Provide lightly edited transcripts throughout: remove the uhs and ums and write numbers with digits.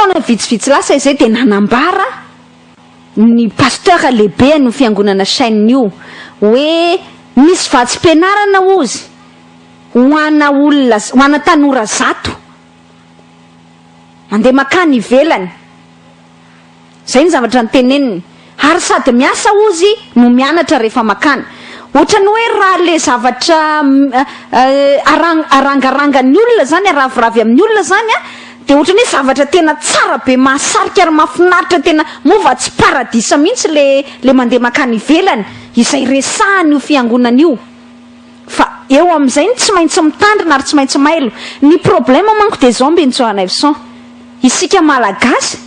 Taona vitsivitsy lasa izay dia nanambara ny pasteur lehibe an'io fiangonana Chaîne io hoe misy vatsim-pianarana hozy ho ana olona, ho ana tanora 100 mandeha makany ivelany. Zay ny zavatra noteneniny. Ary sady miasa hozy no mianatra rehefa makany. Ohatrany hoe raha le zavatra arang arangarangan'ny olona zany, araviravy amin'ny olona zany an, dia ohatrany hoe zavatra tena tsara be mahasarika ary mahafinaritra tena, moa va tsy paradisa mihitsy le le mandeha makany ivelany, izay resahan'io fiangonana io. Fa eo amin'izay no tsy maintsy mitandrina ary tsy maintsy mailo. Ny problème manko dia izao Mbinintsoanaivoson, isika Malagasy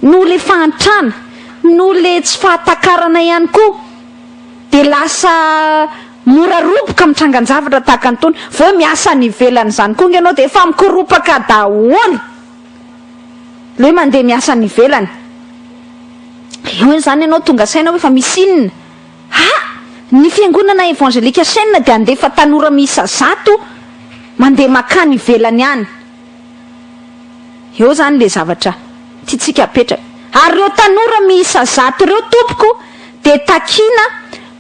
noho le fahantrana, noho le tsy fahatakarana ihany koa dia lasa mora roboka amin'ny trangan-javatra tahaka an'itony. Vao hoe miasa any ivelany izany koa ange ianao dia efa mikoropaka daholo le hoe mandeha miasa any ivelany. Eo izany ianao tonga saina hoe fa misy inona? Ha! Ny fiangonana Evangelika Chaîne dia handefa tanora miisa 100 mandeha makany ivelany any. Eo izany ilay zavatra tiantsika apetraka. Ary ireo tanora miisa 100 ireo tompoko dia takiana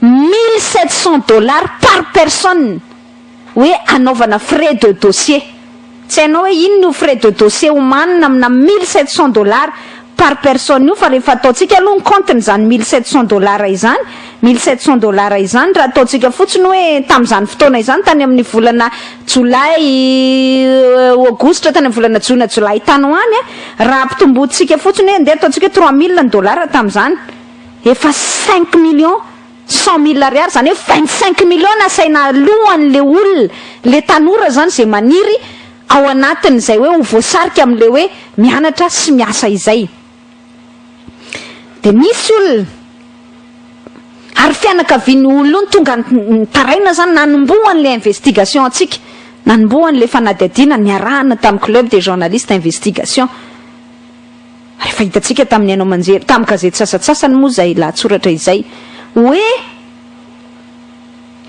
1700 dollars par personne. Hoe hanaovana frais de dossier. Tsy hainao hoe inona io frais de dossier omanina amina 1700 dollars par personne io fa rehefa ataontsika aloha ny compte-ny izany 1700 dollars izany, 1700 dollars izany raha ataontsika fotsiny hoe tamin'izany fotoana izany tany amin'ny volana jolay, aogositra tany amin'ny volana jona jolay tany ho any, raha ampitombointsika fotsiny hoe andeha ataontsika hoe 3000 ny dollars tamin'izany, efa cinq millions 100 000 ariary, zany hoe 25 millions nasaina alohan'le olona, le tanora zany zay maniry ao anatin'izay hoe ho voasarika amin'le hoe mianatra sy miasa izay. De misy olona ary fianakavian'ny olona io no tonga nitaraina zany nanombohan'le investigation antsika, nanombohan'le fanadihadiana niarahana tamin'ny Club des journalistes investigation. Rehefa hitantsika tamin'ny haino aman-jery, tamin'ny gazety sasantsasany moa izay lahatsoratra izay, hoe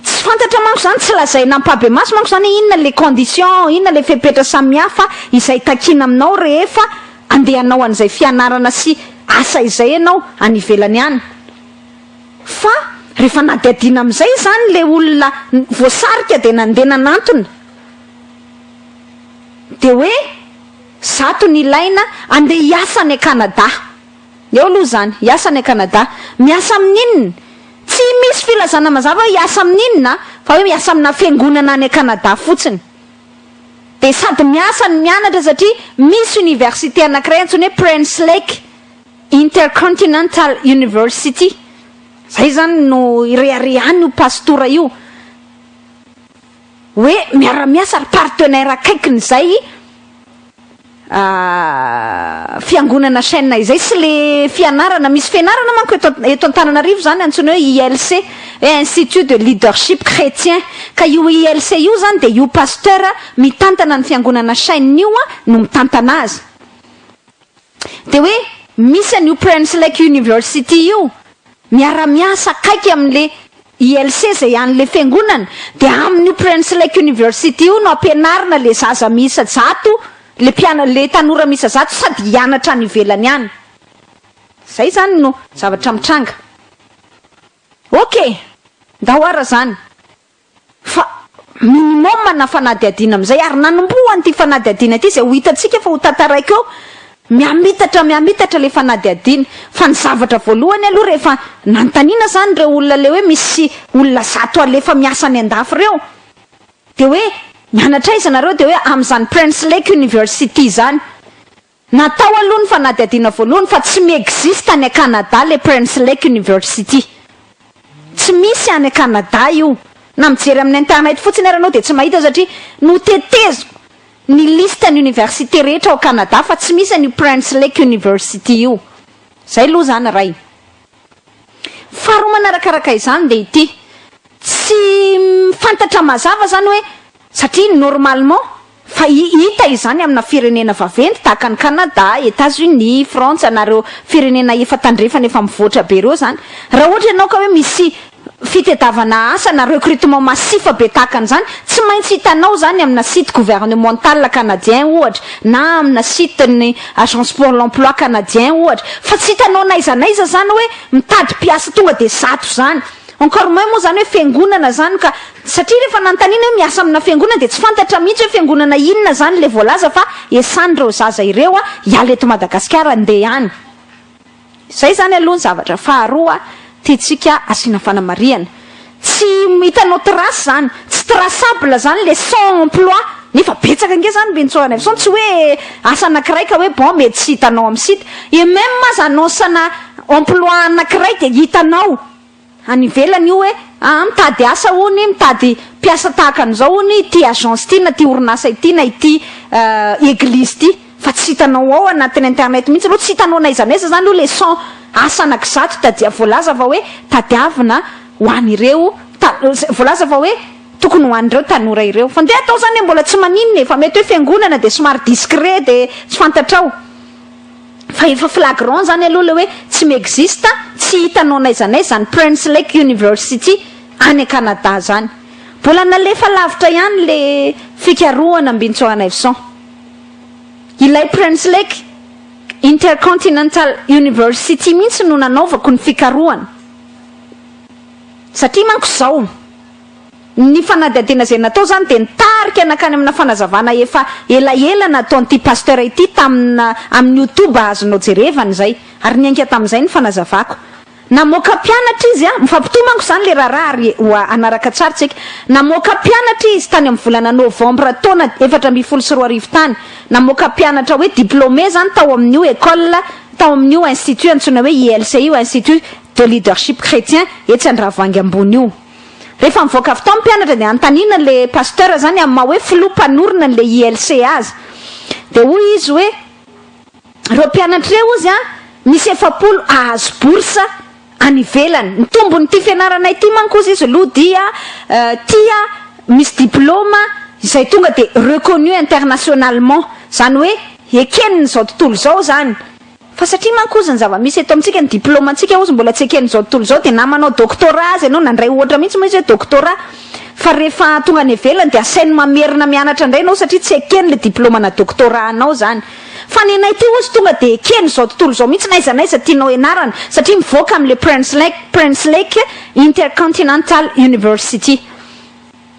tsy fantatra manko izany, tsy lazaina ampahibemaso manko izany hoe inona ilay condition, inona ilay fepetra samihafa izay takiana aminao rehefa andeha hanao an'izay fianarana sy asa izay ianao any ivelany any. Fa rehefa nadihadiana amin'izay izany ilay olona voasarika dia nandeha nanantona, dia hoe. 100 ny ilaina andeha hiasa any Canada. Eo aloha izany, hiasa any Canada. Miasa amin'inona? Tsy misy filazana mazava hoe hiasa amin'inona fa hoe miasa amina fiangonana any Canada fotsiny. Dia sady miasa no mianatra satria misy université anankiray antsoina hoe Prince Lake Intercontinental University. Izay izany no ireharehany io pastora io. Hoe miara-miasa ary partenaire akaikin'izay fiangonana chaîne izay sy le fianarana, misy fianarana manko eto eto Antananarivo zany antsoina hoe ILC, hoe Institut de Leadership Chrétien, ka io ILC io zany dia io pasteur mitantana ny fiangonana chaîne io no mitantana azy. Dia hoe misy an'io Prince Lake University io miara-miasa akaiky amin'le ILC izay an'le fiangonana, dia amin'io Prince Lake University io no ampianarina le zaza miisa 100, le mpiana, le tanora miisa 100 sady hianatra any ivelany any. Zay zany no zavatra mitranga. Ok! Ndao ara zany. Fa minimum na fanadihadiana amin'izay ary nanombohan'ity fanadihadiana ity izay ho hitantsika fa ho tantaraiko eo, mihamitatra mihamitatra ilay fanadihadiana. Fa ny zavatra voalohany aloha rehefa nanontaniana izany ireo olona ilay hoe misy olona 100 alefa miasa any an-dafy ireo dia hoe mianatra aiza nareo dia hoe amin'izany Prince Lake University izany. Natao aloha ny fanadihadiana voalohany fa tsy mi-existe any Canada le Prince Lake University. Tsy misy any Canada io. Na mijery amin'ny internet fotsiny ary ianao dia tsy mahita satria noteteziko ny liste ny université rehetra ao Canada fa tsy misy an'io Prince Lake University io. Zay aloha zany ray. Faharoa manarakaraka izany dia ity, tsy fantatra mazava zany hoe satria normalement fa hita izany amina firenena vaventy tahaka an'i Canada, Etats Unis, Frantsa na ireo firenena efa tandrefana efa mivoatra be ireo izany. Raha ohatra ianao ka hoe misy. Fitadiavana asa na recrutement massif be tahaka an'izany, tsy maintsy hitanao izany amina site gouvernemental canadien ohatra, na amina site-n'ny agence pour l'emploi canadien ohatra, fa tsy hitanao n'aiza n'aiza izany hoe mitady mpiasa tonga dia 100 izany. Encore moins moa izany hoe fiangonana izany ka, satria rehefa nanontaniana hoe miasa amina fiangonana dia tsy fantatra mihitsy hoe fiangonana inona izany ilay voalaza fa esan'ireo zaza ireo hiala eto Madagasikara handeha any. Izay izany aloha ny zavatra faharoa tiantsika asiana fanamarihana. Tsy hitanao trace izany, tsy traçable izany le 100 emploi, nefa betsaka ange izany Mbinintsoa Ranaivoson, tsy hoe asa anankiray ka hoe bon mety tsy hitanao amin'ny site, et même aza annonce-na emploi anankiray dia hitanao any ivelany io hoe aa mitady asa hono, mitady mpiasa tahaka an'izao hono ity agence ity na ity orinasa ity na ity eglise ity, fa tsy hitanao ao anatin'ny internet mihitsy aloha, tsy hitanao n'aiza n'aiza zany aloha le 100 asa anakizato tadia voalaza fa hoe tadiavina ho an'ireo ta voalaza fa hoe tokony ho an'ireo tanora ireo, fa ndeha atao zany hoe mbola tsy maninona e, fa mety hoe fiangonana de somary discret de tsy fantatrao. Fa efa flagrant zany aloha le hoe tsy mi-existe, tsy hitanao n'aiza n'aiza zany Prince Lake University any Canada zany. Mbola nalefa lavitra ihany le fikarohana Mbinintsoa Ranaivoson. Ilay Prince Lake Intercontinental University mihitsy no nanaovako ny fikarohana. Satria manko zao. Ny fanadihadiana izay natao izany dia nitarika nankany amina fanazavana efa elaela nataon'ity pasteur ity tamina amin'ny youtube azonao jerevana izay ary niainga tamin'izay ny fanazavako. Namoaka mpianatra izy an, mifampitohy manko izany ilay raharaha ary ho hanaraka tsara tsika. Namoaka mpianatra izy tany amin'ny volana novembre taona 2014 tany. Namoaka mpianatra hoe diplômé izany tao amin'io école tao amin'io institut antsoina hoe ILC io, Institut de Leadership Chrétien etsy Andravoahangy ambony io. Rehefa mivoaka avy tao ny mpianatra dia anontaniana le pasteur zany amin'ny maha hoe filoha mpanorina an'le ILC azy. Dia hoy izy hoe ireo mpianatra ireo hozy an, misy 40 hahazo bourse any ivelany. Ny tombon'ity fianarana ity manko hozy izy aloha dia tia misy diplôme izay tonga dia reconnu internationalement. Izany hoe eken'izao tontolo izao izany. Fa satria manko ozy ny zava-misy eto amintsika, ny diplaomantsika ozy mbola tsy eken'izao tontolo izao dia na manao doctorat aza ianao, nandray ohatra mihitsy moa izy hoe doctorat, fa rehefa tonga any ivelany dia asainy mamerina mianatra indray ianao satria tsy ekeny ilay diplaomana doctorat anao izany. Fa ny anay ity ozy tonga dia eken'izao tontolo izao mihitsy n'aiza n'aiza tianao ianarana satria mivoaka amin'ilay Prince Lake, Prince Lake Intercontinental University.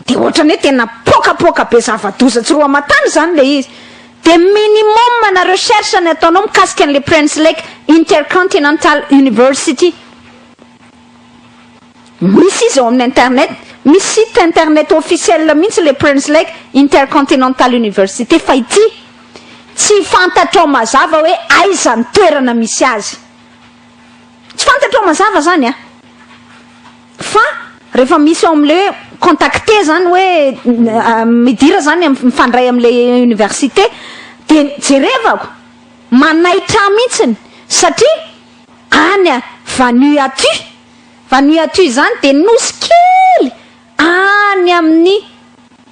Dia ohatran'ny hoe tena poakapoaka be zava-doza tsy roa aman-tany izany ilay izy. Dia minimum na recherche ny ataonao mikasika an'ilay Prince Lake Intercontinental University. Misy izy ao amin'ny internet, misy site internet officiel mihitsy ilay Prince Lake Intercontinental University fa ity tsy fantatrao mazava hoe aiza ny toerana misy azy. Tsy fantatrao mazava izany an! Fa rehefa misy ao amin'ilay hoe contacter zany hoe midira zany mifandray amin'ilay université dia jerevako manaitra ahy mihitsiny satria any Vanuatu, Vanuatu izany dia nosy kely any amin'ny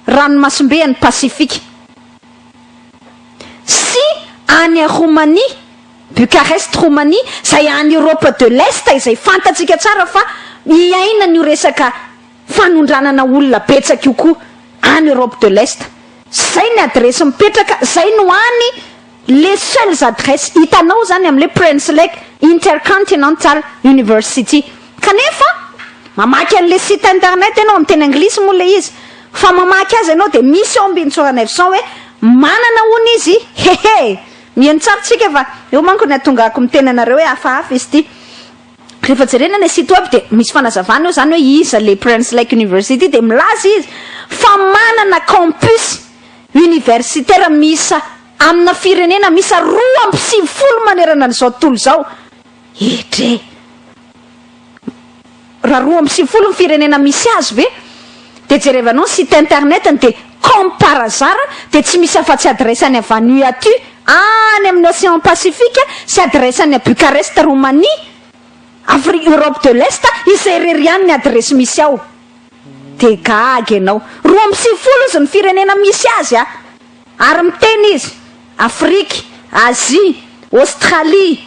ranomasimbe any Pasifika sy any Roumanie Bucarest, Roumanie, izay any Europe de l'Est izay fantatsika tsara fa iainana io resaka fanondranana olona betsaka io koa any Europe de l'Est. Zay ny adiresy mipetraka, zay no any les seules adresses hitanao zany amin'ilay Prince Lake Intercontinental University. Kanefa mamaky an'ilay site internet ianao, amin'ny teny anglisy moa ilay izy, fa mamaky azy ianao dia misy ao Ambinintsoranaivoson hoe manana hono izy, hehe! Mihaino tsara tsika fa eo manko ny atongako miteny anareo hoe hafahafa izy ity. Rehefa jerena ny site web dia misy fanazavana eo zany hoe iza le Prince Lake University dia milaza izy fa manana campus universitaire miisa amina firenena miisa 92 manerana an'izao tontolo izao. Edrey! Raha 92 ny firenena misy azy ve dia jerevanao ny site internet-ny dia comme par hasard dia tsy misy afa-tsy adresse any Vanuatu any amin'ny Océan Pacifique sy adresse any Bucarest Roumanie Afrique Europe de l'Est izay irery ihany ny adresse misy ao. Dia gaga ianao. 92 izy ny firenena misy azy a! Ary miteny izy Afrique, Asie, Australie,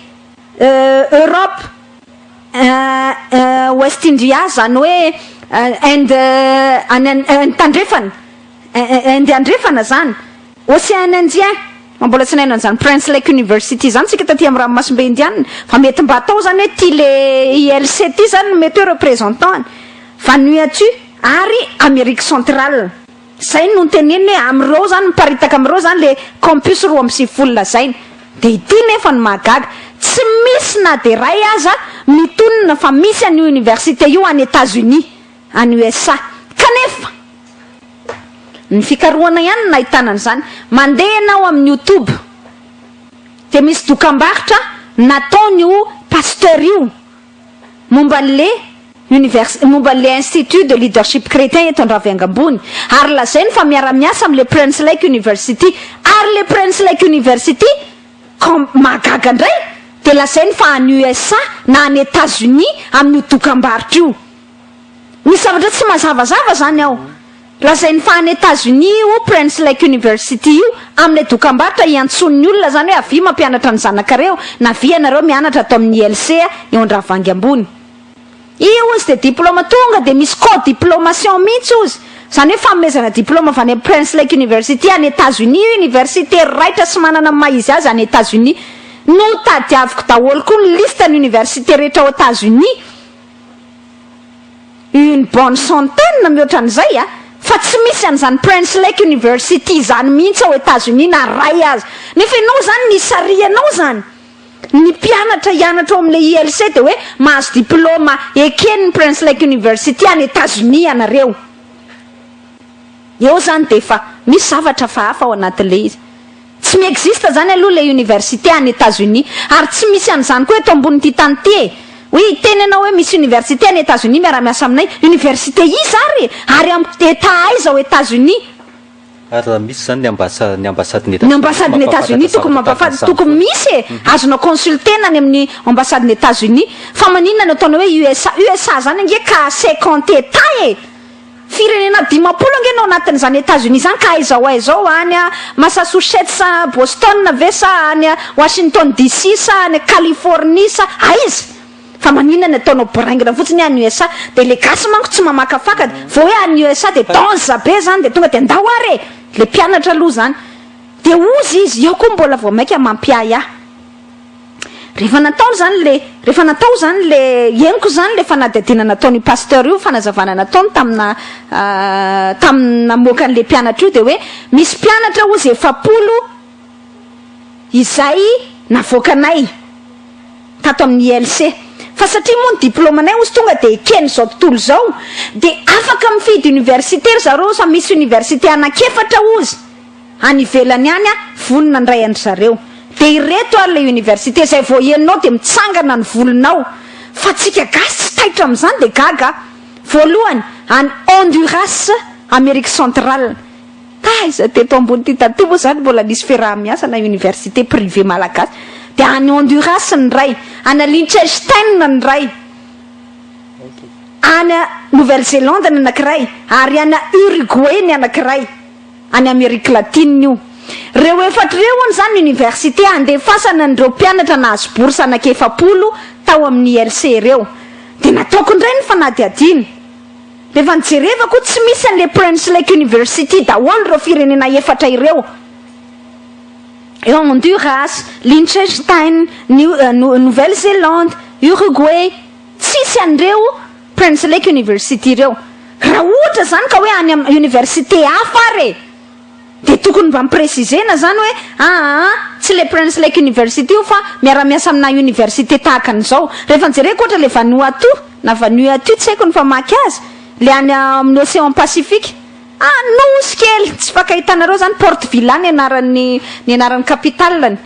Europe. West India, zany hoe Inde, any Inde tandrefana, Inde andrefana zany, Océan Indien. Fa mbola tsy nahaino an'izany Prince Lake University zany tsika taty amin'ny ranomasimbe Indiana, fa mety mba atao zany hoe ty le ILC ty zany no mety hoe représentant-ny. Vanuatu ary Amérique Centrale. Zay no noteneniny hoe amin'ireo zany, miparitaka amin'ireo zany le campus 92 lazainy. De ity nefa no mahagaga, tsy misy na de ray aza mitonona fa misy an'io université io any Etats-Unis, any USA. Kanefa, ny fikarohana ihany no nahitana an'izany. Mandeha ianao amin'ny youtube, de misy dokambarotra nataon'io pasteur io momba an'le univers momba an'le institut de leadership chrétien eto Andraviangambony, ary lazainy fa miara-miasa amin'le Prince Lake University. Ary le Prince Lake University, com mahagaga indray, de lazainy fa any USA na any Etats-Unis amin'io dokambarotra io. Misy zavatra tsy mazavazava zany ao. Lazainy fa any Etats-Unis io Prince Lake University io amin'ilay dokambarotra iantsoan'ny olona zany hoe avia mampianatra ny zanakareo na avia ianareo mianatra ato amin'ny ILC eo Andravangy ambony. Io ozy dia diplôme tonga dia misy co-diplomation mihitsy ozy. Zany hoe fanomezana diplôme avy any amin'ny Prince Lake University any Etats-Unis io, université raitra sy manana ny maha izy azy any Etats-Unis. Notadiaviko daholo koa ny liste ny université rehetra ao Etats-Unis. Une bonne centaine mihoatra an'izay a! Fa tsy misy an'izany Prince Lake University izany mihitsy ao Etats-Unis na ray aza. Nefa ianao izany nisarihanao izany ny mpianatra hianatra ao amin'ilay ILC dia hoe mahazo diplôma eken'ny Prince Lake University any Etats-Unis ianareo. Eo izany dia efa misy zavatra hafahafa ao anatin'ilay izy. Tsy mi-existe zany aloha ilay université any Etats Unis. Ary tsy misy an'izany koa eto ambonin'ity tany ity e! Hoe hiteny ianao hoe misy université any Etats Unis miara-miasa aminay. Université iza ary e? Ary amin'ny Etat aiza ao Etats Unis? Ary raha misy izany ny ambasa, ny ambasadin'i Ny Etats Unis ambasadin'i Etats mampahafantatra Unis tokony zavatra mampahafantatra, tahaka an'izany tokony foana. misy e! Azonao consulter-na any amin'ny ambasadin'i Etats Unis. Fa maninona no ataonao hoe USA? USA zany ange ka 50 Etats e! Firenena 50 ange no ao anatin'izany Etats Unis izany ka aiza ho aiza ao, any Massachusetts Boston ve sa any Washington DC sa any Californie sa aiza? Fa maninona ny ataonao boraingina fotsiny hoe any USA? Dia le gasy manko tsy mamakafaka vao hoe any USA dia danza be zany dia tonga dia ndao ary e! Le mpianatra aloha zany dia hozy izy, eo koa mbola vao maika mampiahiahy. Rehefa natao izany le, rehefa natao izany le, henoko izany le fanadihadiana nataon'io pasteur io, fanazavana nataony tamina tamin'ny namoaka an'le mpianatra io dia hoe misy mpianatra hozy 40 izay navoakanay tato amin'ny ILC. Fa satria moa ny diplaomanay hozy tonga dia eken'izao tontolo izao dia afaka mifidy université ry zareo fa misy université anankiefatra hozy. Any ivelany any aho vonona handray an-dry zareo. Dia ireto ary ilay université, izay vao henonao dia mitsangana ny volonao. Fa tsika gasy tsy taitra amin'izany dia gaga aho. Voalohany, any Honduras, Amérique centrale. Taiza teto ambony ity moa izany mbola nisy fiaraha-miasa na université privée malagasy. Dia any Honduras ny iray, any Liechtenstein ny iray, any Nouvelle-Zélande ny anankiray, ary any Uruguay ny anankiray. Any Amerique Latine io. Ireo efatra ireo hono izany ny université handefasana an'ireo mpianatra nahazo bourse anaky 40 tao amin'ny ILC ireo. Dia nataoko indray ny fanadihadiana. Rehefa nijerevako tsy misy an'ilay Prince Lake University daholo ireo firenena efatra ireo. Eo Honduras, Liechtenstein, Nouvelle Zélande, Uruguay, tsisy an'ireo Prince Lake University ireo. Raha ohatra zany ka hoe any am université hafa ary e! Dia tokony mba mi-preciser-na zany hoe aa tsy le Prince Lake University io fa miara-miasa amina université tahaka an'izao. Rehefa nijereko ohatra le Vanuatu na Vanuatu tsy haiko ny famaky azy, le any amin'ny Océan Pacifique, ah nosy kely tsy fankahitanareo zany, Port Vila ny anaran'ny ny anaran'ny capitale-ny.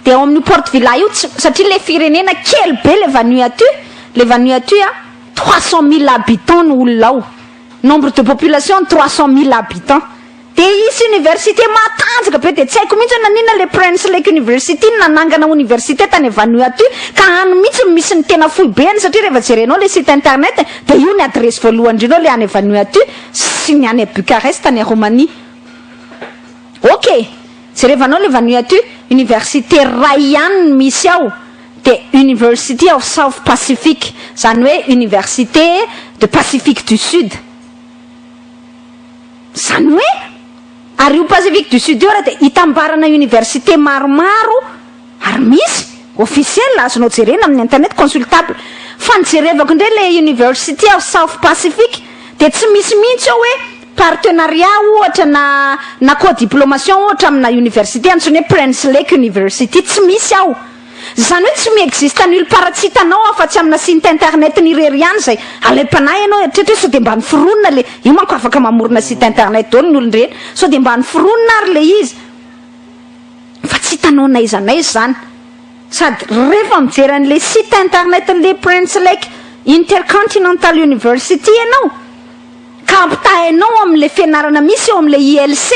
Dia ao amin'io Port Vila io tsy satria le firenena kely be le Vanuatu, le Vanuatu a 300 000 habitants no olona ao, nombre de population 300 000 habitants. Dia hisy université matanjaka be dia tsy haiko mihitsy hoe naninona le Prince Lake University no nanangana université tany Vanuatu ka any mihitsy no misy ny tena foibeny satria rehefa jerenao le site internet dia io ny adiresy voalohany indrindra ao le any Vanuatu sy ny any Bucarest any Roumanie. Ok! Jerevanao le Vanuatu, université ray ihany no misy ao. dia University of South Pacific, izany hoe Université de Pacifique du Sud. Izany hoe, ary io Pacifique du Sud io ary dia itambarana université maromaro ary misy, officiel, azonao jerena amin'ny internet, consultable. Fa ny jerevako indray ilay University of South Pacific dia tsy misy mihitsy ao hoe partenariat ohatra na na co-diplomation ohatra amina université antsoina hoe Prince Lake University, tsy misy ao. Izany hoe tsy mi-existe nulle part tsy hitanao afa-tsy amina site internet-ny irery ihany izay alaim-panahy ianao hieritreritra hoe sao dia mba noforonina le, io manko afaka mamorona site internet daholo ny olon-drehetra, sao dia mba noforonina ary le izy fa tsy hitanao n'aiza n'aiza izany. Sady rehefa mijery an'le site internet-n'le Prince Lake Intercontinental University ianao ka ampitahainao amin'le fianarana misy eo amin'le ILC,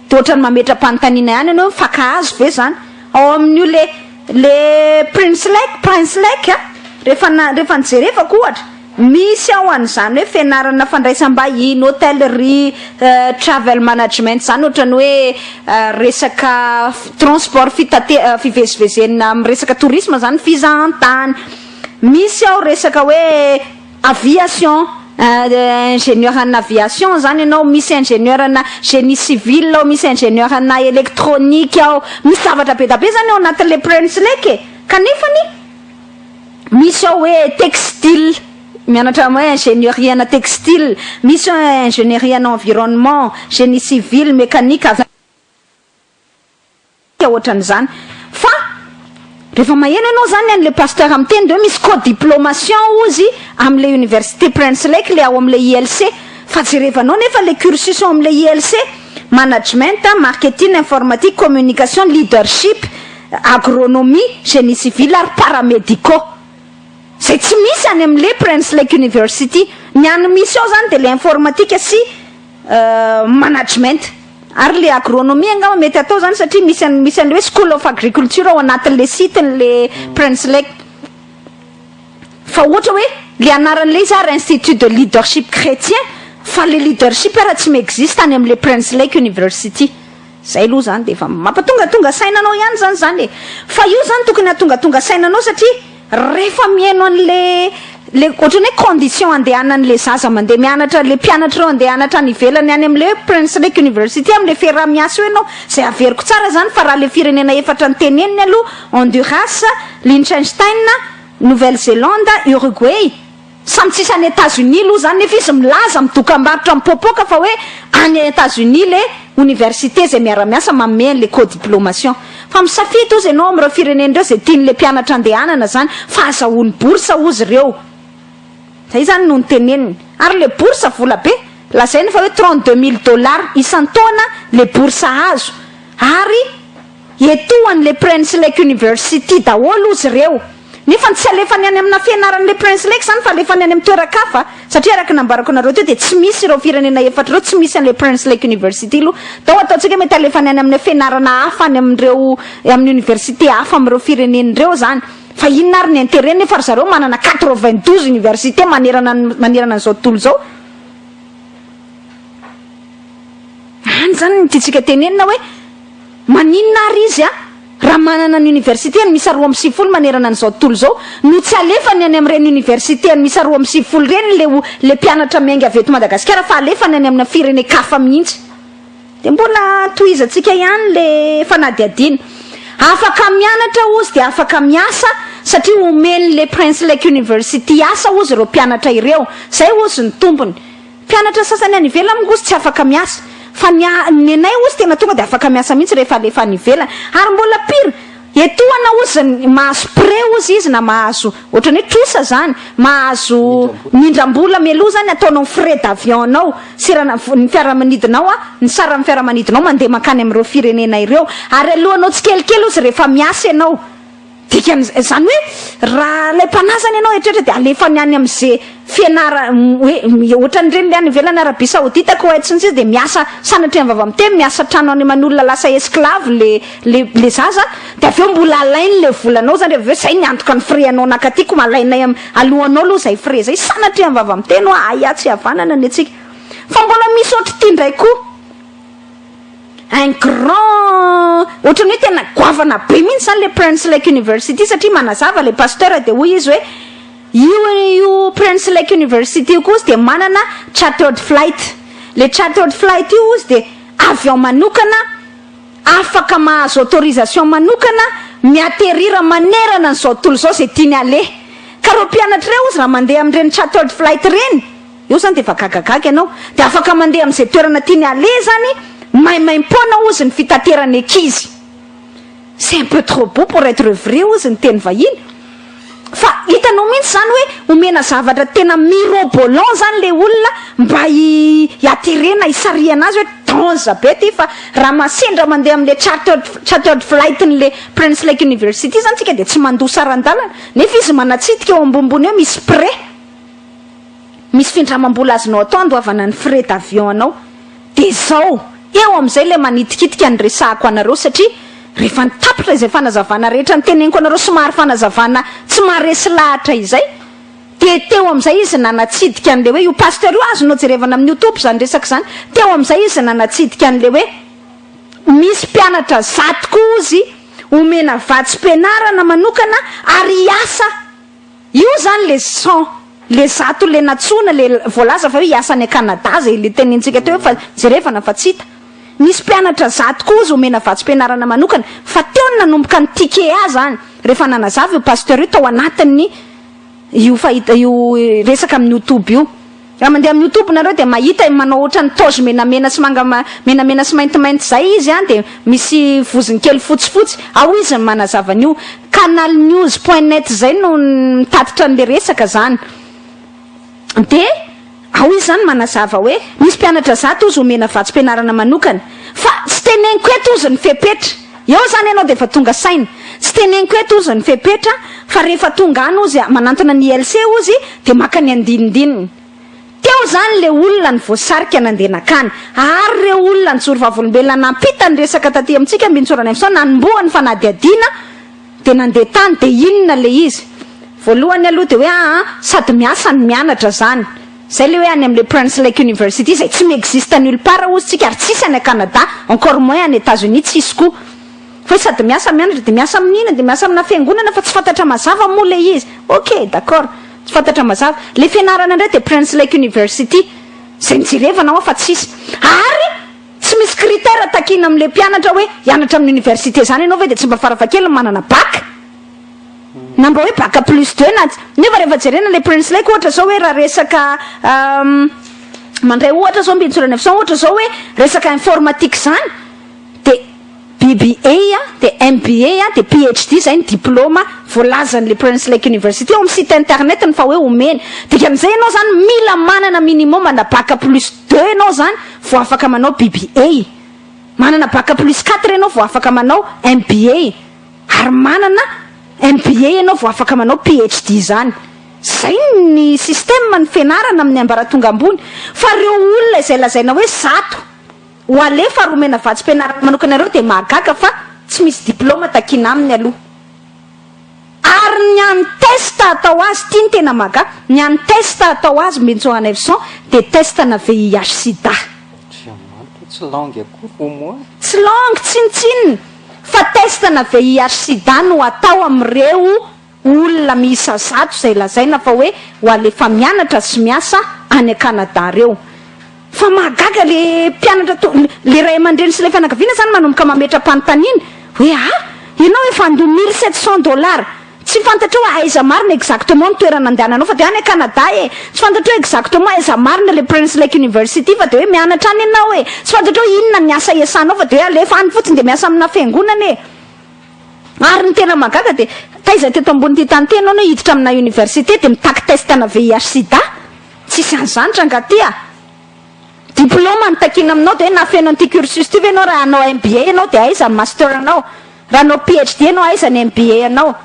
De ohatran'ny mametra-panontaniana ihany ianao hoe mifankahazo ve zany? Ao amin'io le le Prince Lake, Prince Lake a, rehefa na rehefa nijerevako ohatra, misy ao an'izany hoe fianarana fandraisam-bahiny, hôtellerie, travel management zany ohatran'ny hoe resaka transport fitate- fivezivezena amin'ny resaka tourisme zany, fizahantany, misy ao resaka hoe Aviation, ingénieur en aviation zany ianao, misy ingénieur ana génie civil ao, misy ingénieur ana électronique ao, misy zavatra be da be zany ao anatin'le Prince Lake e, kanefany misy ao hoe textile, mianatra hoe ingénierie ana textile, misy ao ingénierie ana environnement, génie civil, mécanique, Ohatran'izany. Fa rehefa maheno ianao zany an'le pasteur miteny de hoe misy co-diplomation ozy am'le université Prince Lake le ao am'le ILC fa jerevanao nefa le cursus ao am'le ILC management, marketing, informatique, communication, leadership, agronomie, génie civil ary paramédicaux zay tsy misy any am'le Prince Lake University. Ny any misy ao zany de le informatique sy Management. Ary le agronomie angamba mety atao zany satria misy an misy an'le hoe school of agriculture ao anatin'le site n'le Prince Lake. Fa ohatra hoe le anaran'le izy ary institut de leadership chrétien fa le leadership ara tsy mi-existe any am'le Prince Lake University. Zay aloha zany de efa mampatongatonga saina anao ihany zany zany e. Fa io zany tokony hatongatonga saina anao satria rehefa mihaino an'le le ohatran'ny hoe condition andehanan'le zaza mandeha mianatra le mpianatra ireo andeha hianatra any ivelany any am'le hoe Prince Lake University am'le fiaraha-miasa io ianao, zay averiko tsara zany fa raha le firenena efatra noteneniny aloha, Honduras, Liechtenstein, Nouvelle Zélande, Uruguay, Samy tsisy any Etats Unis aloha zany nefa izy milaza midokambarotra mipoapoaka fa hoe any Etats Unis le université zay miara-miasa manome anle co-diplomation. Fa misafidy ozy ianao amin'ireo firenena ireo zay tian'le mpianatra andehanana zany fa azahoany bourse ozy ireo. Zay zany no noteneniny. Ary le bourse vola be, lazainy fa hoe 32 mille dollars isan-taona le bourse azo. Ary Etoan'le Prince Lake University daholo ozy ireo. Nefa tsy alefany any amina fianaran'le Prince Lake zany fa alefany any amin'ny toeran-kafa satria araka ny nambarako anareo teo dia tsy misy ireo firenena efatra ireo tsy misy an'le Prince Lake University aloha. Dao ataontsika hoe mety alefany any amina fianarana hafa any amin'ireo amin'ny université hafa amin'ireo firenena ireo zany. Fa inona ary ny intérêt nefa ry zareo manana 92 université manerana manerana an'izao tontolo izao. Any zany ny tiantsika tenenina hoe maninona ary izy a, raha manana ny université-ny miisa 92 manerana an'izao tontolo izao no tsy alefany any amin'ireny université-ny miisa 92 ireny le le mpianatra miainga avy eto Madagasikara fa alefany any amina firenen-kafa mihitsy. Dia mbola tohizantsika ihany le fanadihadiana. Afaka mianatra ozy dia afaka miasa satria omen'le Prince Lake University asa ozy ireo mpianatra ireo. Zay ozy ny tombony. Mpianatra sasany any ivelany moa ozy tsy afaka miasa fa ny ny anay ozy tena tonga dia afaka miasa mihitsy rehefa alefa any ivelany ary mbola pire etoana ozy mahazo prêt ozy izy na mahazo ohatrany hoe trosa zany mahazo mindram-bola mialoha zany ataonao frais d'avion anao serana ny fiaramanidinao a ny saran'ny fiaramanidinao mandeha mankany amin'ireo firenena ireo ary alohanao tsikelikely ozy rehefa miasa ianao Dikany izany hoe raha alaim-panahy izany ianao eritreritra dia alefany any amin'izay fianara hoe ohatran'ireny le any ivelany Arabie Saoudite, Koweït sy ny sisa dia miasa sanatria ny vava miteny miasa trano any aman'olona lasa esclave le le le zaza dia avy eo mbola alainy le volanao izany rehefa avy eo izay ny antoka ny frais anao nakaty ko alainay am alohanao aloha izay frais izay sanatria ny vava miteny hoa aia tsy havanana ny antsika fa mbola misy ohatr'ity indray koa. un grand, ohatrany hoe tena goavana be mihitsy zany le Prince Lake University, satria manazava le pasteur de hoy izy hoe io Prince Lake University io koa izy de manana chartered flight. Le chartered flight io izy de avion manokana, afaka mahazo autorisation manokana miaterira manerana n'izao tontolo zao zay tiany ale. Ka reo mpianatra reo izy, raha mandeha am'ireny chartered flight reny io zany, de efa gagagaga ianao, de afaka mandeha am'izay toerana tiany ale zany, maimaimpoana ozy ny fitaterany ankizy. "C'est un peu trop beau pour être vrai" ozy ny teny vahiny, fa hitanao mihitsy zany hoe omena zavatra tena mirobolant zany le olona mba hiaterena, hisariana azy hoe danger be ty. Fa raha masendra mandeha am'le chartered flight n'le Prince Lake University zany tsika, de tsy mandoa saran-dalana, nefa izy manatsidika eo ambonimbony eo misy prêt, misy findramam-bola azonao atao andoavana ny frais d'avion anao. De zao eo am'izay le manitikitika ny resahako anareo, satria rehefa nitapitra izay fanazavana rehetra ny teneniko anareo, somary fanazavana tsy maharesy lahatra izay, de teo am'izay izy nanatsidika an'le hoe io pasteur io, azonao jerevana amin'ny YouTube zany resaka zany. Teo am'izay izy nanatsidika an'le hoe misy mpianatra 100 koa izy omena vatsim-pianarana manokana ary hiasa io zany. Le 100, le 100 le natsona, le voalaza fa hoe hiasa any Canada zay le tenentsika teo hoe fa jerevana fa tsy hita, misy mpianatra 100 koa izy omena vatsim-pianarana manokana. Fa teo ny nanomboka ny tikea zany, rehefa nanazava io pasteur io tao anatin'ny io fahita io resaka amin'ny YouTube io. Raha mandeha amin'ny YouTube nareo de mahita manao ohatra ny toge menamena sy manga, menamena sy maintimainty zay izy a, de misy vozony kely fotsifotsy ao izy ny manazava an'io. canalnews.net zay no mitatitra an'le resaka zany. De ao izy zany manazava hoe misy mpianatra 100 ozy omena vatsim-pianarana manokana, fa tsy teneniko eto ozy ny fepetra eo zany ianao de efa tonga saina. Tsy teneniko eto ozy ny fepetra, fa rehefa tonga any ozy manantona ny ILC ozy, de maka ny andinindininy teo zany le olona ny voasarika nandeha nakany. Ary reo olona nijoro vavolombelona nampita ny resaka taty amintsika mbintsorana am'sao nanombohany fanadiadiana, de nandeha tany. De inona le izy? Voalohany aloha de hoe sady miasa ny mianatra zany zay le hoe any am'le Prince Lake University zay tsy miexiste nulle part ozy tsika, ary tsisy any a Canada, encore moins any États-Unis, tsisy koa. Fa hoe sady miasa mianatra, de miasa amin'ina? De miasa amina fiangonana, fa tsy fantatra mazava moa le izy. Ok, d'accord, tsy fantatra mazava le fianarana indray. De Prince Lake University zay nijerevana ao fa tsisy, ary tsy misy critère takina am'le mpianatra hoe hianatra amin'ny université zany ianao ve de tsy mba farafakely manana bac, na mba hoe bac plus deux na. Nefa rehefa jerena le Prince Lake, ohatra zao hoe raha resaka mandray ohatra zao mbintsorana efson, ohatra zao hoe resaka informatique zany, de BBA a, de MBA a, de PhD zay ny diplôme voalazan'le Prince Lake University eo amy site internet ny fa hoe omeny. Dikan'izay ianao zany mila manana minimum na bac plus deux ianao zany vo afaka manao BBA, manana bac plus quatre ianao vo afaka manao MBA, ary manana MBA ianao vo afaka manao PhD zany. Zay ny système ny fianarana amin'ny ambaratonga ambony. Fa reo olona izay lazaina hoe 100 ho alefa ary omena vatsim-pianarana manokana reo, de mahagaga fa tsy misy diplôme takina aminy aloha. Ary ny any test atao azy tia ny tena mahagaga, ny any test atao azy mbintsoana efson, de test na VIH sida. Tsy langue akory au moins. Tsy langue tsinotsinona, fa test na VIH sida no atao am'ireo olona miisa 100 zay lazaina fa hoe ho alefa mianatra sy miasa any Canada reo. Fa mahagaga le mpianatra to le ray aman-dreny sy le fianakaviana zany manomboka mametra-panontaniana hoe ianao efa andoa 1700 dollars, tsy fantatra hoe aiza marina exactement ny toerana andehananao, fa de any Canada e, tsy fantatra hoe exactement aiza marina le Prince Lake University, fa de hoe mianatra any ianao e, tsy fantatra hoe inona ny asa iasanao, fa de hoe alefa any fotsiny, de miasa amina fiangonana e. Ary ny tena mahagaga, de taiza teto ambony ty tany tena anao hiditra amina université de mitaky test na VIH sida? Tsisy an'izany trangaty a. Diplôme ny takina aminao, de hoe nafeno an'ity cursus ty ve anao? Raha anao MBA ianao, de aiza ny master anao? Raha anao PhD ianao, aiza ny MBA anao?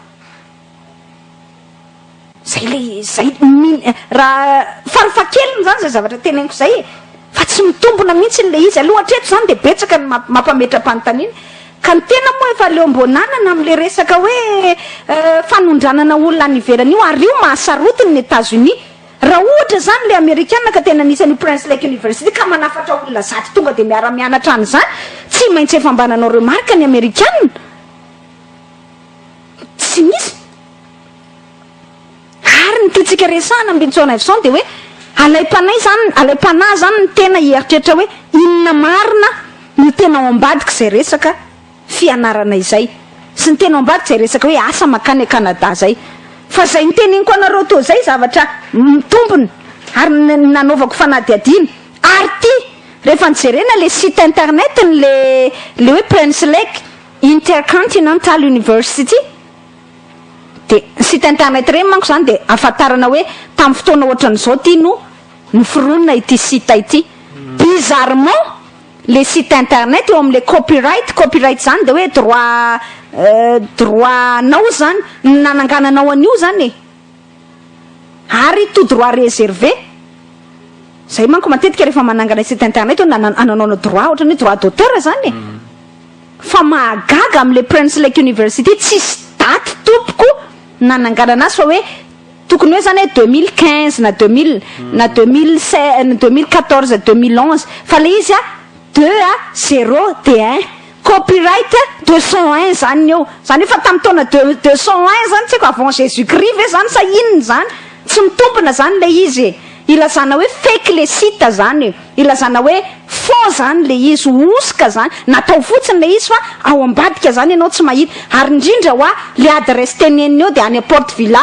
Zay le zay min raha farafahakeliny zany zay zavatra teneniko zay e, fa tsy mitombona mihitsy le izy aloha hatreto zany. De betsaka ny mampametra-panontaniana, ka ny tena moa efa leom-bonanana am'le resaka hoe fanondranana olona any ivelany io, ary io mahasarotiny ny États-Unis. Raha ohatra zany le amerikana ka tena anisan'ny Prince Lake University ka manafatra olona 100 tonga de miara-mianatra any zany, tsy Tsy maintsy efa mba nanao remarque ny amerikana. Tsy misy. Ary ny tiantsika resahana Mbintsonaivoson dia hoe alaim-panahy izany, alaim-panahy izany ny tena hieritreritra hoe inona marina no tena ao ambadik'izay resaka fianarana izay sy ny tena ao ambadik'izay resaka hoe asa mankany Canada izay. Fa izay noteneniko anareo teo izay zavatra mitombina ary nanaovako fanadihadiana. Ary ity, rehefa nojerena ilay site internet n'ilay ilay hoe Prince Lake Intercontinental University, Dia ny site internet ireny manko izany dia ahafantarana hoe tamin'ny fotoana ohatran'izao ity no noforonina ity site ity. Bizarrement le site internet eo amin'ilay copyright, copyright izany dia hoe droit droit anao izany, ny nanangananao an'io izany e. Ary tout droit réservé. Izay manko matetika rehefa manangana site internet hoe ananaonao droit, ohatran'ny hoe droit d'auteur izany e. Fa mahagaga amle Prince Lake University tsisy daty tompoko nananganana azy fa hoe tokony hoe zany hoe 2015 na 2000 na 2016 2014 2011 fa le izy a deux a zero de un copyright 201 zany ny eo zany hoe fa tamin'ny taona deux 201 zany tsy haiko avant Jésus Christ ve zany sa inona zany tsy mitombina zany le izy e ilazana hoe fake le site zany e. Ilazana hoe faux zany le izy, hosoka zany, natao fotsiny le izy fa ao ambadika zany ianao tsy mahita, ary indrindra hoa le adresse teneniny eo de any Port Vila,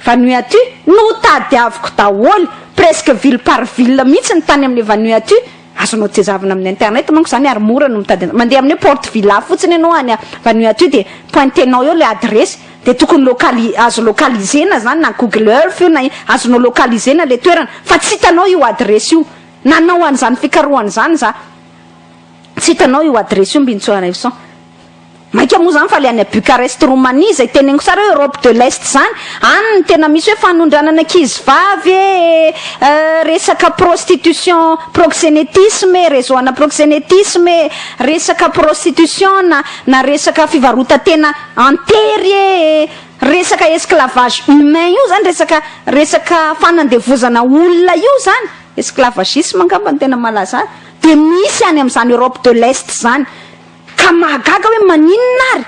Vanuatu, notadiaviko daholo, presque ville par ville mihitsy ny tany amle Vanuatu, azonao tezavina amin'ny internet manko zany ary mora no mitady, mandeha amin'ny hoe Port Vila fotsiny ianao any Vanuatu de pointenao eo le adresse de tokony locali azo localisena zany na Google Earth io na azonao localisena le toerana fa tsy hitanao io adresse io, nanao an'izany fikarohana izany za, tsy hitanao io adresse io Mbinintsoanaivoson. Maika moa zany fa le any Bucarest Roumanie izay teneniko tsara hoe Europe de l'Est zany, any no tena misy hoe fanondranana ankizy vavy e, resaka prostitution proxénétisme e, réseau ana proxénétisme e, resaka prostitution na na resaka fivarotan-tena an-tery e, resaka esclavage humain io zany, resaka resaka fanandevozana olona io zany, esclavagisme angamba no tena malaza azy, dia misy any amin'izany Europe de l'Est zany. Ka mahagaga hoe maninona ary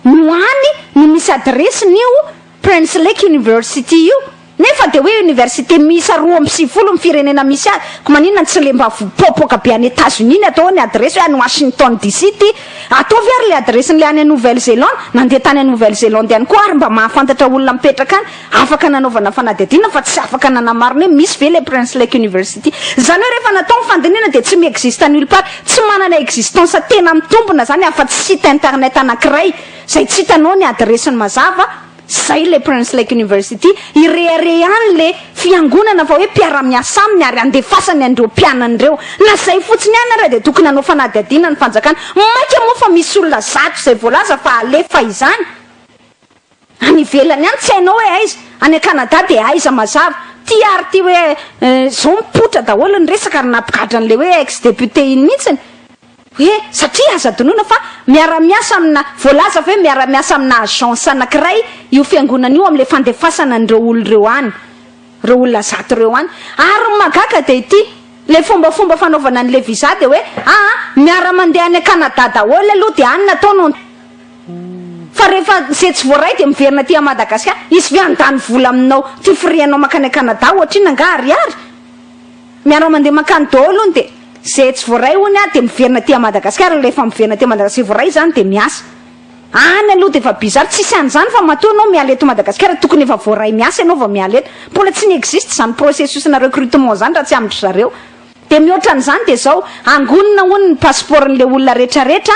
no any no misy adiresin'io Prince Lake University io nefa dia hoe université miisa 92 ny firenena misy azy, ko maninona no tsy le mba voapoapoaka be any Etats Unis ny atao ny adiresy hoe any Washington DC ity, ataovy ary le adiresin'le any Nouvelle Zelande, nandeha tany Nouvelle Zelande ihany koa ary mba mahafantatra olona mipetraka any, afaka nanaovana fanadihadiana fa tsy afaka nanamarina hoe misy ve le Prince Lake University. Izany hoe rehefa natao ny fandinihana dia tsy mi-existe nulle part, tsy manana existence tena mitombina izany afa-tsy site internet anankiray izay tsy hitanao ny adiresiny mazava, izay le Prince Lake University, irehareha any le fiangonana fa hoe mpiara-miasa aminy ary andefasany an'ireo mpianany ireo. Na izay fotsiny ihany ara dia tokony hanao fanadihadiana ny fanjakana. Maika moa fa misy olona 100 izay voalaza fa alefa izany. Any ivelany any tsy hainao hoe aiza, any Canada dia aiza mazava. Ty ary ty hoe zao mipoitra daholo ny resaka ary nampigadra an'ilay hoe ex député iny mihitsiny. Hoe satria aza adinoina fa miara-miasa amina, voalaza fa hoe miara-miasa amina agence anankiray io fiangonana io amin'ilay fandefasana an'ireo olona ireo any. Ireo olona 100 ireo any. Ary ny mahagaga dia ity, ilay fombafomba fanaovana an'ilay visa dia hoe aa miara-mandeha any Canada daholo aloha dia any natao no. Fa rehefa ze tsy voaray dia miverina aty à Madagascar, hisy ve handany vola aminao ty frais-nao mankany à Canada ohatr'inona angaha ariary? Miara mandeha mankany daholo hono dia ze tsy voaray hono ah dia miverina aty à Madagascar, rehefa miverina aty à Madagascar ze voaray zany dia miasa. Any aloha dia efa bizarre, tsisy an'izany fa matoa ianao miala eto Madagascar tokony efa voaray miasa ianao vao miala eto. Mbola tsy ni-existe izany processus-na recrutement izany raha tsy amin-dry zareo. Dia mihoatra an'izany dia izao, angonina hono ny passeport-n'ilay olona retraretra,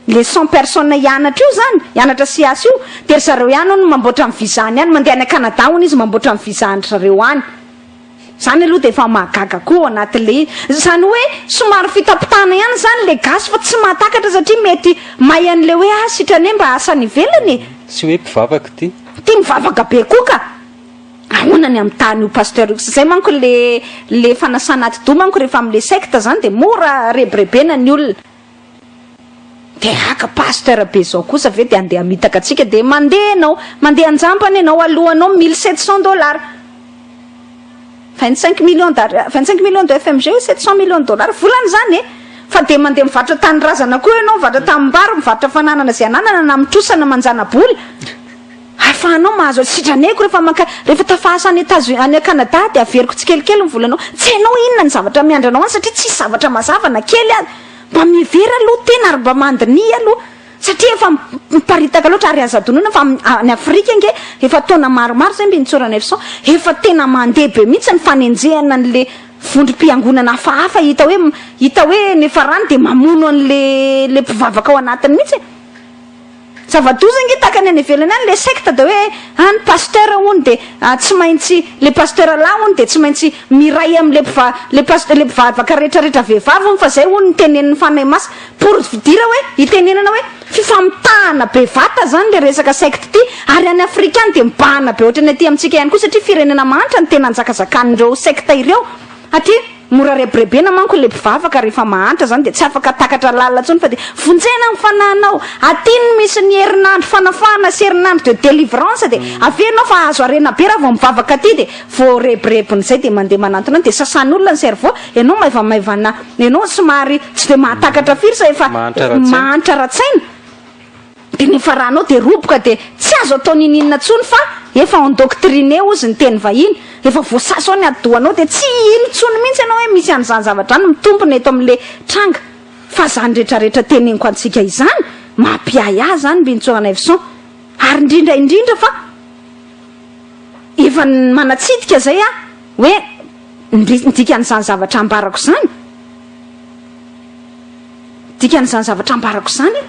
Le 100 personnes hianatra io zany, hianatra siasa io, dia ry zareo ihany hono mamboatra ny visa-ny any, mandeha any Canada hono izy mamboatra ny visa-ndry zareo any. Zany aloha dia efa mahagaga koa ao anatin'le izy. Zany hoe somary fitapitahana ihany zany le gasy fa tsy mahatakatra satria mety may an'le hoe ah sitrany hoe mba asa any ivelany e. Tsy hoe mpivavaka ity. Ity mivavaka be koa ka. Ahoana ny amin'ny tany io pasteur io? Zay manko le le fanasana atidoha manko rehefa am'le secte zany dia mora rebirebena ny olona. Dia haka pasteur be zao kosa ve dia andeha hamitaka antsika dia mandeha ianao, mandeha anjampana ianao alohanao 1700 dollars. 25 millions d'ar 25 millions de FMG ou 700 millions de dollars volana izany e. Fa dia mandeha mivarotra tanindrazana koa ianao, mivarotra tanimbary, mivarotra fananana izay ananana na mitrosa na manjana-bola. Ahafahanao mahazo azy. Sitraneko rehefa maka, rehefa tafahasa any Etats Unis, any Canada dia averiko tsikelikely ny volanao. Tsy hainao inona ny zavatra miandry anao any satria tsisy zavatra mazava na kely aza. Mba mihevera aloha tena ary mba mandiniha aloha. Satria efa miparitaka loatra ary aza adinoina fa any Afrika ange efa taona maromaro izay Mbinintsoa Ranaivoson efa tena mandeha be mihitsy ny fanenjehana an'le vondrom-piangonana hafahafa hita hoe hita hoe nefarany dia mamono an'le le mpivavaka ao anatiny mihitsy e. Zava-doza ange tahaka ny any ivelany any le secte dia hoe any pasteur hono dia tsy maintsy le pasteur lahy hono dia tsy maintsy miray amin'le mpiva le pasteur le mpivavaka rehetrarehetra vehivavy hono fa zay hono ny tenenin'ny fanahy masina. Pour dire hoe hitenenana hoe fifamitahana be vata zany le resaka secte ity ary any Afrika any dia mibahana be ohatran'ny aty amintsika ihany koa satria firenena mahantra no tena anjakazakan'ireo secte ireo aty mora rebirebena manko le mpivavaka rehefa mahantra zany dia tsy afaka takatra lalina intsony fa dia vonjena ny fanahinao aty no misy ny herinandro fanafahana sy herinandro de délivrance dia avy eo ianao fa azo harena be raha vao mivavaka aty dia vao rebirebin'izay dia mandeha manantona any dia sasan'olona ny cerveau ianao maivamaivana Ianao somary tsy dia mahatakatra firy sa efa mahantra ara-tsaina dia ny faranao dia roboka dia tsy azo atao niniana intsony fa efa endoctriné hozy ny teny vahiny, efa voasasa ao ny atidohanao dia tsy hino intsony mihitsy ianao hoe misy an'izany zavatra izany mitombina eto amin'ilay tranga fa izany rehetrarehetra teneniko antsika izany mampiahiahy izany Mbinintsoa Ranaivoson ary indrindra indrindra fa efa manatsidika izay aho hoe Ny dikan'izany zavatra ambarako izany, dikan'izany zavatra ambarako izany,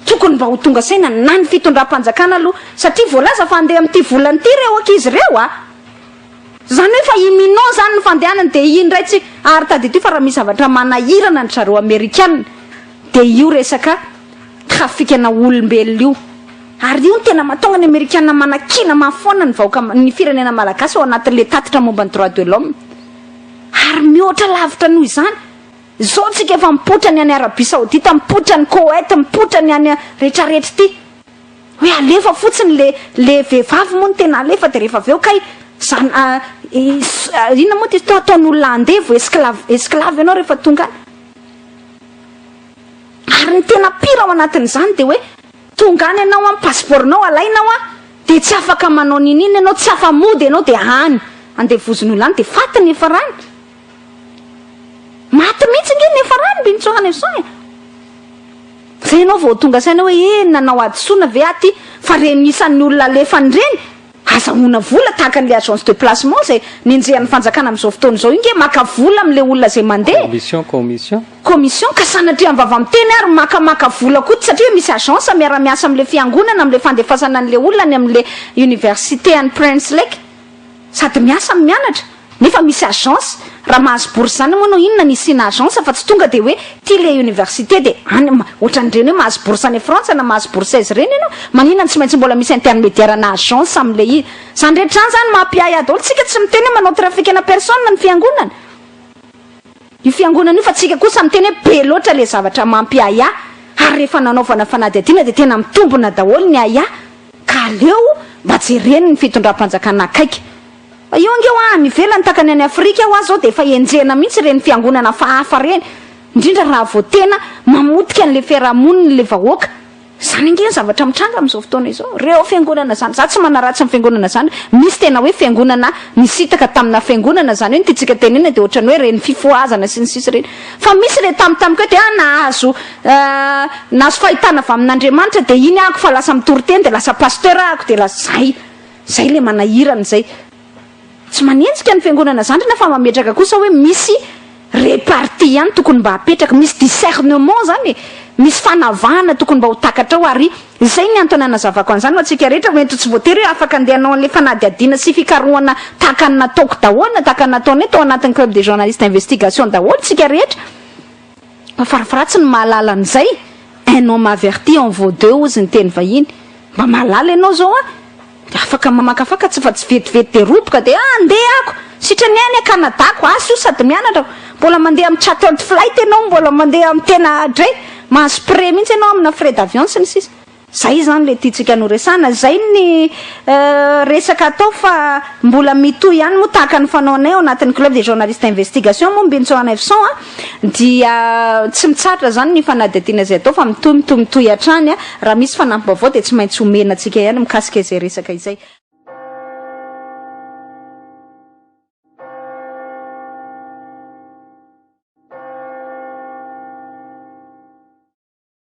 tokony mba ho tonga saina na ny fitondram-panjakana aloha, satria voalaza fa handeha amin'ity volana ity ireo ankizy ireo a! Izany hoe efa imminent izany ny fandehanany dia iny indray tsy, ary tadidio fa raha misy zavatra manahirana an-dry zareo amerikana dia io resaka trafikana olombelona io. Ary io no tena mahatonga ny amerikana manakiana mafy foana ny vahoaka ny firenena malagasy ao anatin'ilay tatitra momba ny droit de l'homme. Ary mihoatra lavitra noho izany, izao tsika efa mipoitra ny any Arabie Saoudite, mipoitra ny Koweït, mipoitra ny any retraretra ity. Hoe alefa fotsiny le le vehivavy moa no tena alefa dia rehefa avy eo kay zan inona moa ty toa ataon'olona andevo esclave esclave ianao rehefa tonga any. Ary ny tena pire ao anatin'izany dia hoe Tonga any ianao an, passeport nao alaina ao an, dia tsy afaka manao niniana ianao, tsy afa mody ianao dia any, andevozin'olona any dia faty ny niafarany. Maty mihitsy ange ny niafarany Mbinintsoa Ranaivoson e. Zay ianao vao tonga saina hoe eh nanao hadisoana ve aho ty fa reny isan'ny olona alefany ireny Azahoana vola tahaka an'ilay agence de placement izay nenjehan'ny fanjakana amin'izao fotoana izao io nge maka vola amin'ilay olona izay mandeha. Commission, commission. Commission ka sanatria ny vava miteny ary makamaka vola koa satria misy agence miara-miasa amin'ilay fiangonana amin'ilay fandefasana an'ilay olona any amin'ilay université any Prince Lake. Sady miasa no mianatra. Nefa misy agence, raha mahazo bourse zany moa anao inona ny hisiana agence fa tsy tonga dia hoe ty le université dia any ohatran'ireny hoe mahazo bourse any Frantsa na mahazo bourse aiza ireny ianao, maninona no tsy maintsy mbola misy intermediaire na agence amin'le izy. Zany rehetra zany zany mampiahiahy daholo, tsika tsy miteny hoe manao trafic ana personne ny fiangonana, io fiangonana io fa tsika kosa miteny hoe be loatra le zavatra mampiahiahy ary rehefa nanaovana fanadihadiana dia tena mitombina daholo ny ahiahy ka aleo mba jereny ny fitondram-panjakana akaiky. Fa io ange hoa any ivelany tahaka ny any Afrika hoa zao dia efa enjehina mihitsy ireny fiangonana hafahafa ireny, indrindra raha vao tena mamotika an'ilay fiarahamonina ilay vahoaka. Izany ange ny zavatra mitranga amin'izao fotoana izao. Ireo fiangonana izany, za tsy manaratsy ny fiangonana izany, misy tena hoe fiangonana nisintaka tamina fiangonana izany hoe ny tiantsika tenenina dia ohatran'ny hoe ireny fifohazana sy ny sisa ireny. Fa misy ilay tampotampoka eo dia ah nahazo nahazo fahitana avy amin'Andriamanitra dia iny ahako fa lasa mitory teny dia lasa pasteur ahako dia lasa zay. Zay le manahirana zay. Tsy manenjika ny fiangonana zandrina fa mametraka kosa hoe misy repartie ihany tokony mba apetraka, misy discernement zany e, misy fanavahana tokony mba ho takatra ao ary izay ny antony anazavako an'izany ho antsika rehetra ho ento tsy voatery hoe afaka andeha hanao an'le fanadihadiana sy fikarohana tahaka ny nataoko daholo na tahaka ny nataonay tao anatin'ny club des journalistes d'investigation daholo tsika rehetra. Fa farafaratsiny ny mahalala an'izay, un homme averti en vaut deux hozy ny teny vahiny. Mba mahalala ianao izao an! Dia afaka mamakafaka tsy fa tsy vetivety dia roboka dia ah andeha ako! Sitrany any a Canada ko, asa io sady mianatra ko! Mbola mandeha amin'ny chartered flight ianao, mbola mandeha amin'ny tena dray, mahazo prêt mihitsy ianao amina frais d'avion sy ny sisa. Zay zany le tiantsika noresana, zay ny resaka atao, fa mbola mitohy ihany moa tahaka ny fanaonay ao anatin'ny Club des journalistes d'investigation moa Mbinitso 900 a, dia tsy mitsatra zany ny fanadihadiana zay atao, fa mitohy, mitohy, mitohy hatrany a. Raha misy fanampim-baovao, de tsy maintsy omena antsika ihany mikasika izay resaka izay.